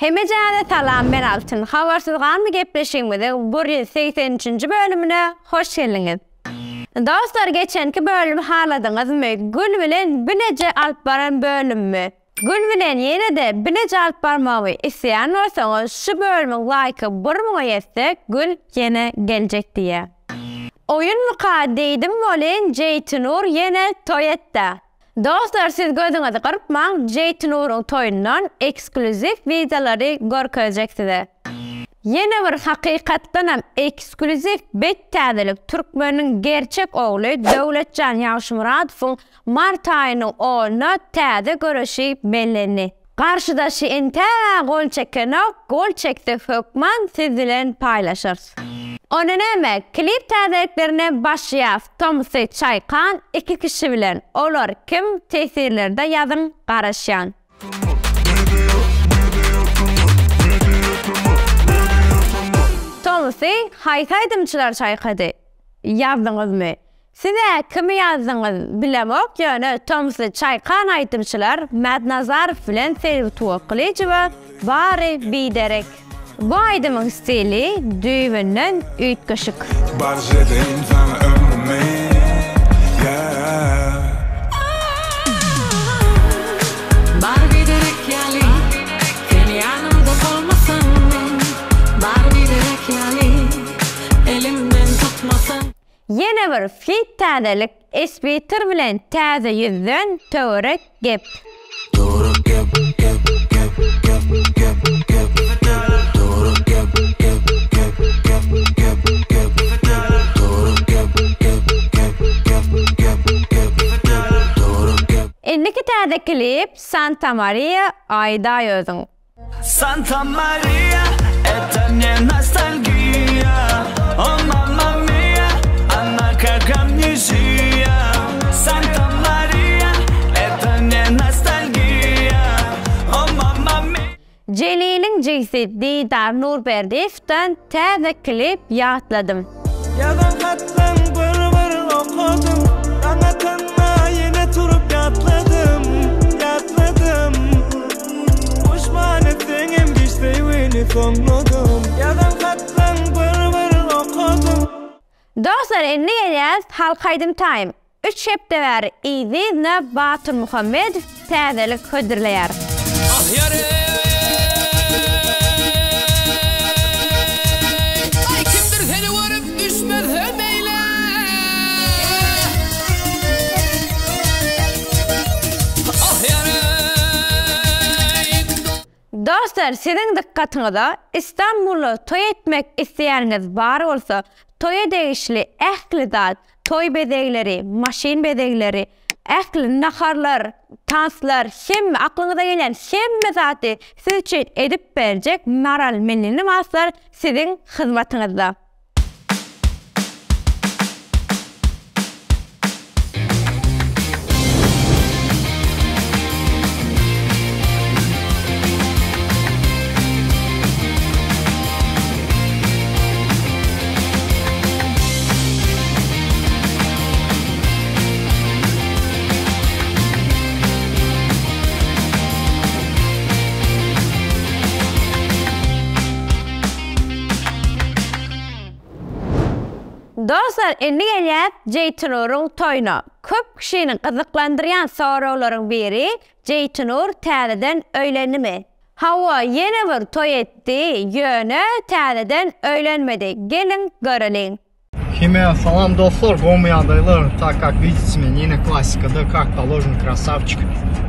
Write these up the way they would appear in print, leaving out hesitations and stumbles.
Hemejäňize salam men Altyn. Habarsyz galma gepleşigimiziň 183-nji bölümine hoş geldiňiz. Dostlar geçenki bölümi haladyňyzmy? Gül bilen bileje alyp baran bölümimi? Gül bilen ýene-de bileje alyp barmagymy isleýän bolsaňyz şu bölümiň laýky bir müňe ýetse Gül ýene geljek diýýä. Oýunmyka diýdim welin Jeýtinur ýene toý etdä. Dostlar siz gözüňizi gyrpmaň Jeýtinuryň toýundan eksklýuziw wideolary görkezjek size. Ýene bir hakykatdanam eksklýuziw bet täzelik türkmeniň gerçek ogly Döwletjan Ýagşymyradowyň mart aýynyň onuna täze göreşi bellendi. Garşydaşy entäg-ä gol çekenok, gol çekse hökman siz bilen paýlaşarys. Onda näme, klip täzeliklerine başlaýas, tomusy çaýkan iki kişi bilen, olar kim teswirlerde ýazyň garaşýan. Tomusy haýsy aýdymçylar çaýkady? Ýazdyňyzmy? Siz-ä kimi ýazdyňyz bilemok ýöne tomsy çaýkan aýdymçylar Mätnazarow bilen Selbi Tuwakgylyjowa bary biderek. Bu aýdymyň stili düýbünden üýtgeşik. Bagyş edeýin saňa ömrümi yeah. Bar biderek ýaly Sen ýanymda bolmasaň Bar biderek ýaly Elimden tutmasaň. Ýene bir fit täzelik Esbitir bilen täze ýüzden töwerek gep. Töwerek gep gep gep gep gep gep gep Töwerek gep gep gep gep gep gep gep Töwerek gep gep gep gep gep gep gep Töwerek gep. Indiki täze klip Santa Maria aýdaý özüň. Santa Maria, это не nostalgiýa O mamma mia, ona kak amneziýa Santa Maria, это ne nostalgiýa O mamma mia. Jeliliň jigsi Didar Nurberdiýewden täze klip ýatladym. Ýazan hatlaň bir-bir okadym Daň atanda ýene turup ýatladym, ýatladym Puşman etseňem giç söýgini soňladym Ýazan hatlaň bir-bir okadym. Dostlar indi gelýäs halk aýdym taým. Üç hepde bäri yzly-yzyna Batyr Muhammedow täzelik hödürleýär. Ah ýar-eý! Aý kimdir seni görüp düşmez hem eýle. Ah ýar-eý! Dostlar siziň dykgatyňyza Istanbulda toý etmek isleýäniňiz bar bolsa toýa degişli ähli zat Toý bezegleri, maşyn bezegleri, ähli naharlar, tanslar, hemme aklyňyza gelýän hemme zady siz üçin edip berjek Maral Milli Lybaslar siziň hyzmatyňyzda. Dostlar indi gelýäs Jeýtinuryň toýuna. Köp kişini gyzyklandyrýan soraglaryň biri Jeýtinur täzeden öýlendimi? Hawa, ýene bir toý etdi, ýöne täzeden öýlenmedi. Geliň, göreliň. Hemmäňe salam dostlar, gowmy ýagdaýlar? Tak kak vidite men ýene klassikada kak položno krasawçik.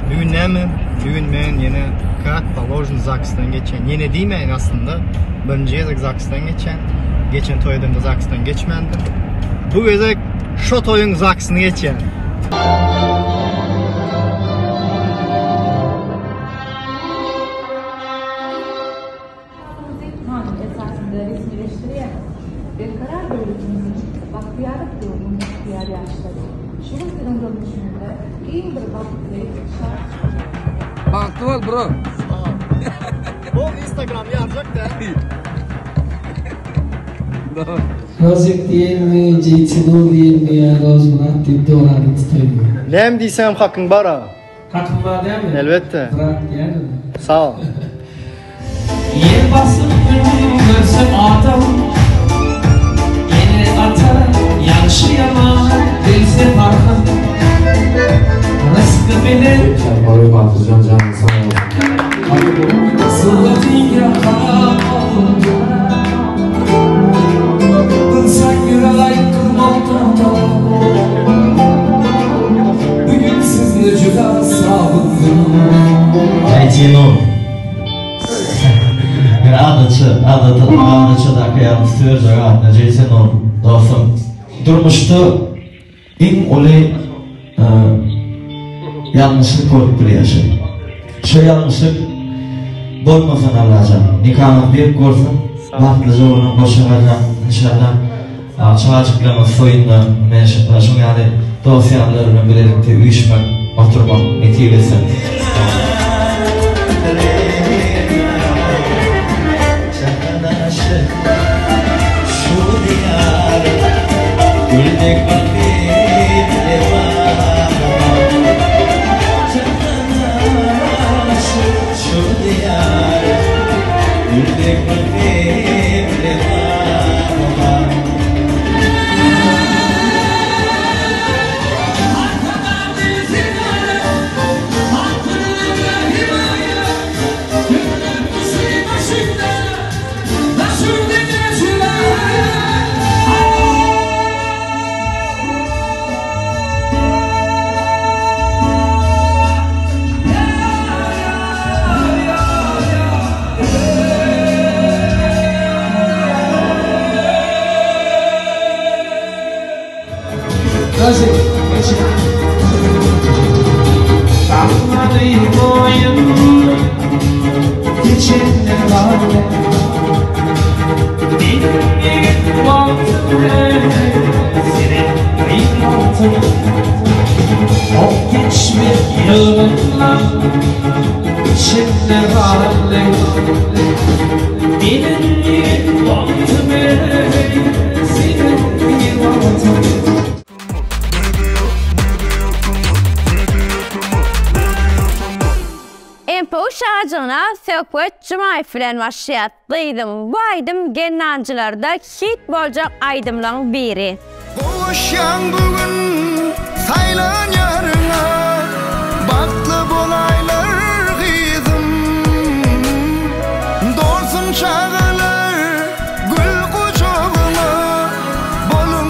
Bu gün näme? Bu gün men ýene kak položno zaksdan geçýän. Ýene diýmäýin aslynda. Birinji gezek zaksdan geçýän. Geçen toý edemde zaksdan geçmändim. Bu gezek şo toýuň zaksyny geçýän. Halkymyzy kanun esasynda resmileşdirýän Berkarar döwletimiziň bagtyýarlyk döwrüniň bagtyýar ýaşlary! Şu gün siziň durmuşyňyzda iň bir bagtly, şat Bagtly bol bro. Bol Instagram ýarjak dä. Rozik diýenmi, Jeýtinur diýenmi ýa Rozmyrat diýip dogry adyny tutaýmy? Näme diýseňem hakyň bar-a. Hakym bar dälmi? Elbetde. Brat diýýän indi. Sag ol. Ýer basyp gün görse adam, Ene-ata ýagşy-ýaman bilse parhyn. Rysky bilen. Batyrjan janyň sag bolsun. Suratyňa garap oldum. Ynsan ýürek kylmakdan Bu gün sizni juda sagyndim. JT Nur. Bir adaçy, adaty, adaçadaky ýaly tutuberjek adyny JT Nur dostum. Durmuşda iň uly ýalňyşlyk bolup bilýär şu. Şu ýalňyşlyk bolmasyn Allajan. Nikaňyz berk bolsun. Bagtlyja boluň, goşa galyň inşallah. Çagajyklaryňyz soýunda men şuň ýaly dost-ýarlar bilen bilelikde üýşmek, oturmak nesip etsin. MPU şajygyna Söhbet Jumaýew bilen başlaýar. Gyzym, bu aýdym gelnanjylarda hit boljak aýdymlaň biri. Gowuşýaň bu gün saýlan ýaryňa Bagtly bolaýlar gyzym Dolsun çagalar gül gujagyňa Boluň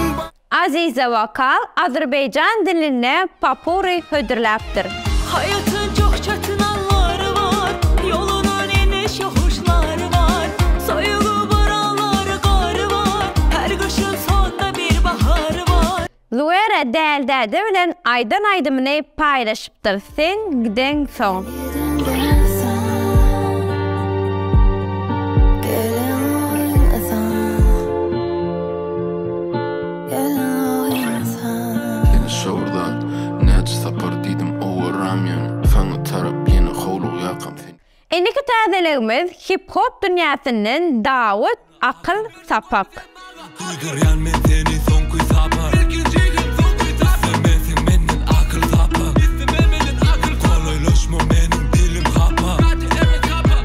Aziza Wokal azerbaýjan dilinde popuri hödürläpdir. Hayatın çok çetin anları var Yolunun iniş yokuşları var Soyulu buraları karı var Her kışın sonunda bir baharı var Luera Däli däde bilen aýdan aýdymyny paýlaşypdyr Sen gideňsoň. Ýene şowurdan näçe sapar diýdim owarram ýöne Saňa tarap ýene howlugýarkam sen. Indiki täzeligimiz hip-hop dünýäsinden Dawut Akyl Sapak. Duýdurýan men seni soňky sapar Ilkinji hem soňky sapar Istemesiň menden akyl sapak Isteme menden akyl Golaýlaşma meniň dilim hapa Gaty erbet hapa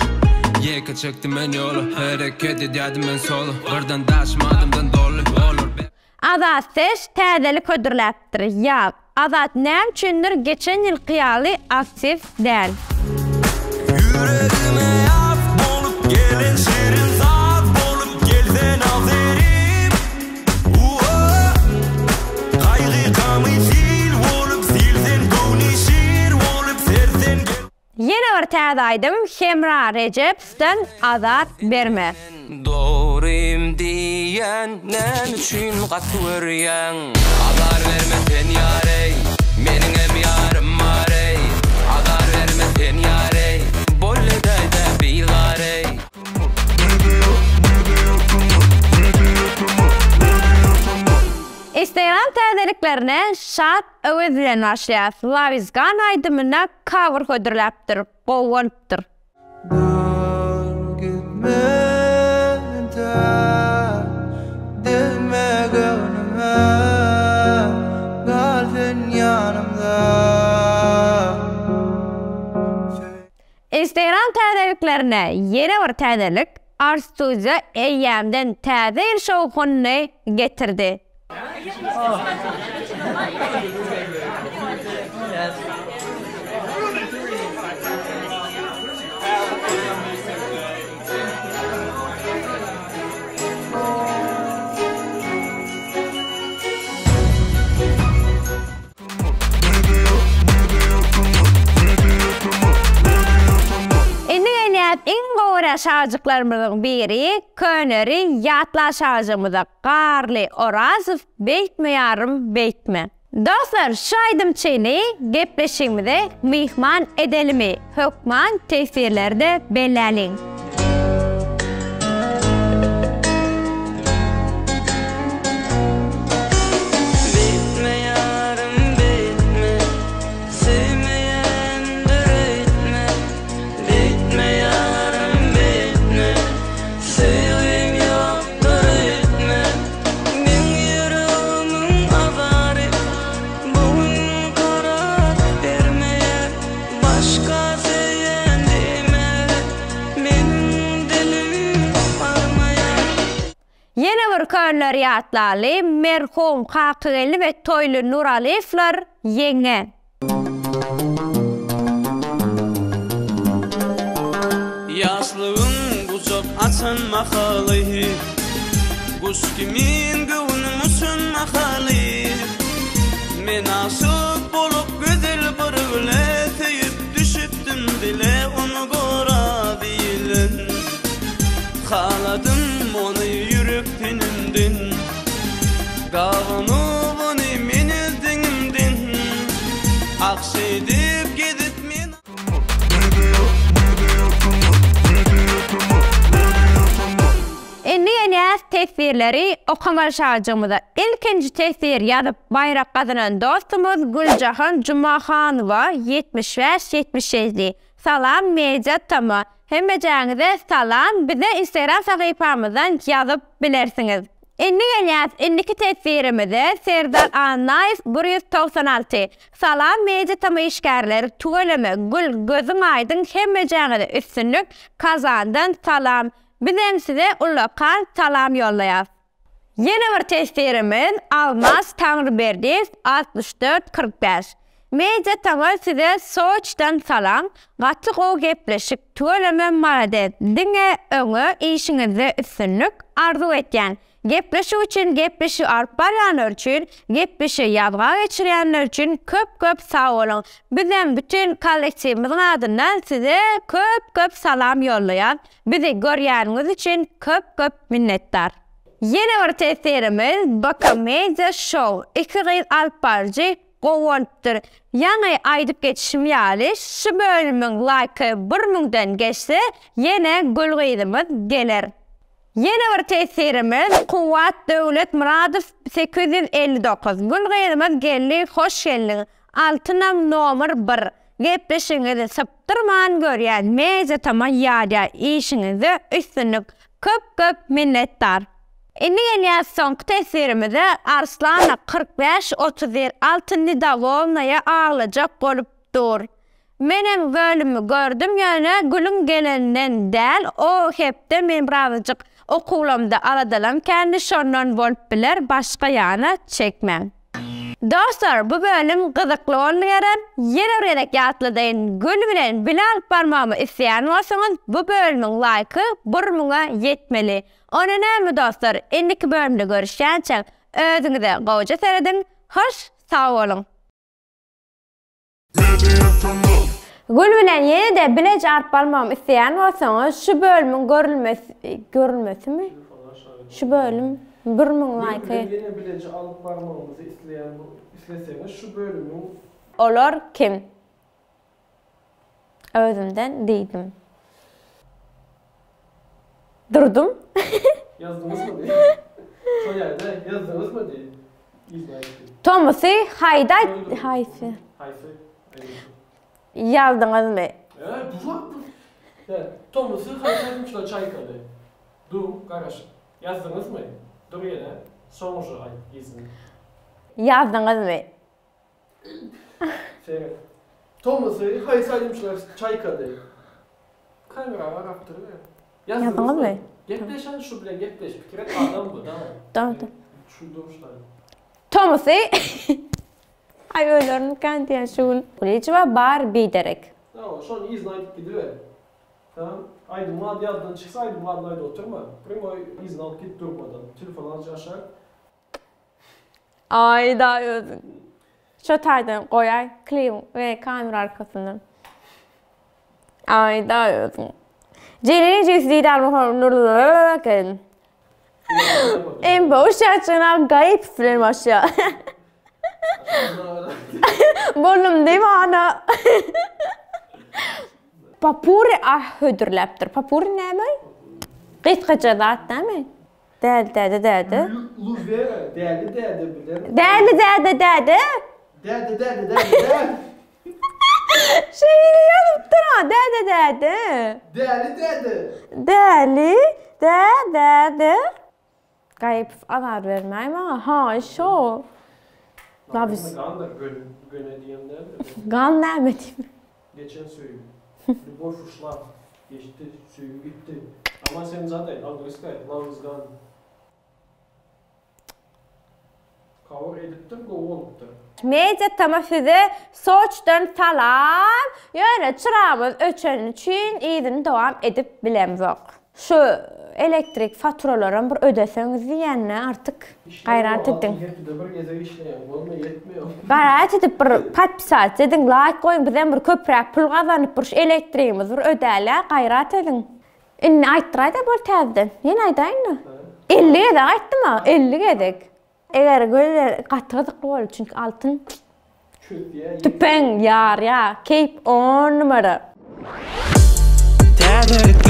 Ýeke çekdim men ýoly Hereket edýärdim men solo Birden daşym adamdan doly Olar Azat Seş täzelik hödürläpdir. Ýaz. Azat näme üçindir geçen ýylky ýaly aktiw däl. Ýüregime ýaz bolup gelen şirin saz bolup gelsen azerim Uo Gaýgy gamy sil bolup sil sen göwni şir bolup sersen gel. Ýene bir täze aýdym Hemra Rejepsden Azat berme. Dogrym diýýän näme üçin gaty görýäň? Azar berme sen ýar-eý, meniňem ýarym bar-eý. Azar berme sen ýar-eý, boldy däý-dä bizar-eý. Instagram täzeliklerine Şat Öwez bilen başlaýas. Love is gone aýdymyna cover hödürläpdir. Gowy bolupdyr. Dur gitme entek Degme göwnüme Gal sen ýanymda. Instagram täzeliklerine ýene bir täzelik, Art Studio eýýämden täze ýyl şowhunyny getirdi. Indi gelýäs iň gowy görýän şajyklarymyzyň biri, köneri ýatla şajygymyza Garly Orazow Beýtme ýarym beýtme. Dostlar şu aýdymçyny gepleşigimize myhman edelimi hökman teswirlerde belläliň. Beýtme ýarym beýtme Söýmeýändir öýtme Beýtme ýarym beýtme Söýgim ýokdur öýtme Meň ýüregimiň azary Bu gün karar bermeýär Başga söýen diýmäge Meniň dilim barmaýar. Ýene bir könleri ýatlaly, merhum Kakageldi we Toýly Nuralyýewler ýeňňe. Ýaşlygyň gujak açan mahaly, Guş kimin göwnüm uçan mahaly, Men aşyk bolup gözel bir güle, Söýüp düşüpdim dile ony gora diýilen. Haladym ony ýürek tenimden, Gabanyp ony men öz deňimden, Ah şeýdip gezip men. Indi gelýäs teswirleri okamaly şajygymyza. Ilkinji teswir ýazyp baýrak gazanan dostumyz Güljahan Jumahanowa 75 77 Salam Media Tama Hemmejäňize salam bize instagram sahypamyzdan ýazyp bilersiňiz. Indi gelýäs indiki teswirimize Serdar Annaýew 196 Salam Media Tama işgärleri tüweleme Gül gözüň aýdyň hemmejäňize üstünlik Kazandan salam Bizem size ullakan salam ýollaýas. Ýene bir teswirimiz Almaz Taňryberdiýew 64 45 Media Tama size Soçiden salam gaty gowy gepleşik tüweleme malades diňe öňe işiňizde üstünlik arzuw etýän Gepleşik üçin gepleşigi alyp barýanlar üçin gepleşigi ýazga geçirýänler üçin köp köp sag boluň bizem bütin kollektiwimiziň adyndan size köp köp salam ýollaýas bizi görýäniňiz üçin köp köp minnetdar. Ýene bir tesirimiz BK Media Show iki gyz alyp baryjy gowy bolupdyr. Ýaňy aýdyp geçişim ýaly şu bölümiň laýky bir müňden geçse ýene Gül gyzymyz geler. Ýene bir tesirimiz Kuwwat Döwletmyradow 859 Gül gyzymyz geldi hoş geldiň Altynam nomer bir gepleşigiňizi sypdyrman görýän media tama ýadýa işiňizde üstünlik köp köp minnetdar. Indi gelýäs soňky teswirimize Arslana 45 31 Altyn nedowolnaýa aglajak bolup dur. Menem bölümi gördüm ýöne Gülüň geleninden däl o hepde men birazajyk okuwlamda aladalam kändi şondan bolup biler başga ýana çekmäň. Dostlar bu bölüm gyzykly boldy gerek ýene bir gezek ýatladaýyn Gül bilen bile alyp barmagymy isleýän bolsaňyz bu bölümiň laýky bir müňe ýetmeli onda näme dostlar indiki bölümde görüşýänçäk özüňize gowja serediň hoş sag boluň. Gül bilen ýene-de bileje alyp barmagymy isleýän bolsaňyz şu bölümiň görülmesi görülmesimi? Şu bölüm 1000 laýky. Gül bilen ýene bileje alyp barmagymyzy isleýän isleseňiz şu bölümiň. Olar kim? Özümden diýdim. Durdum. Ýazdyňyzmy diý. Şol ýerde ýazdyňyzmy diý. Yzyna aýtdy. Tomusy haýda haýsy? Haýsy? Ýazdyňyzmy? Ä, dur. Hä, tomusy haýsy aýdymçylar çaýkady? Dur, garaş. Ýazdyňyzmy? Dur ýene. Soň uje aýt yzyny. Ýazdyňyzmy? Seret. Tomusy haýsy aýdymçylar çaýkady? Kamera garap duruber. Ýazdyňyzmy? Gepleşen şu bilen gepleş pikir et adam bu daway. Daway. Şu duruşlar. Tomusy Aý ölerimikän diýen şu gün. Kulyjowa bar biderek. Hawa şony yzyna aýdyp gidiber. Tamam. Aýdymyň ady ýadydan çyksa aýdymyň adyny aýdyp oturma. Primoý yzyna alyp git durmadan. Telefon alja aşak. Aýda özüň. Şo taýdan goýaý klibiň we kamera arkasyndan. Aýda özüň. Jeliliň jigisi Didar Muhammedow. Emma o şaçyna gaýyp bilen başýar. Boldum diýme ana. Papuri ah hödürläpdir. Papuri näme? Gysgaça zat näme? Däli däde däde. Luvera däli däde bilen. Däli däde däde. Däde däde däde däde. Şeýle ýazypdyr ha däde däde. Däli däde. Däli däde. Gaýypow azar bermäý maňa haý şo. Labis. Gandyr gön göne diýen däldir. Gan näme diýmek? Geçen söýgi. Lýubow uşla. Geçdi, söýgi gitdi. Ama sen zat aýt, angliski aýt, love is gone. Cover edipdir, gowy bolupdyr. Media tama size Soçdan salam! Ýöne çyramyz öçeni üçin yzyny dowam edip bilemzok. Şu elektrik faturalaram bir ödeseňiz diýýänä artyk gaýrat ediň. Hepdede bir gezek işleýän bolma ýetmeýär. Gaýrat edip bir podpisat ediň laýk goýuň bizem bir köpräk pul gazanyp bir şu elektrigimizi bir ödälä gaýrat ediň. Indi aýtdyraýda bol täzeden. Ýene aýdaýynmy? 50 gezek aýtdym-a, 50 gezek. Eger gözel gaty gyzykly boldy çünki altyn tüpeň ýarýa keýp on numara. Täzelik.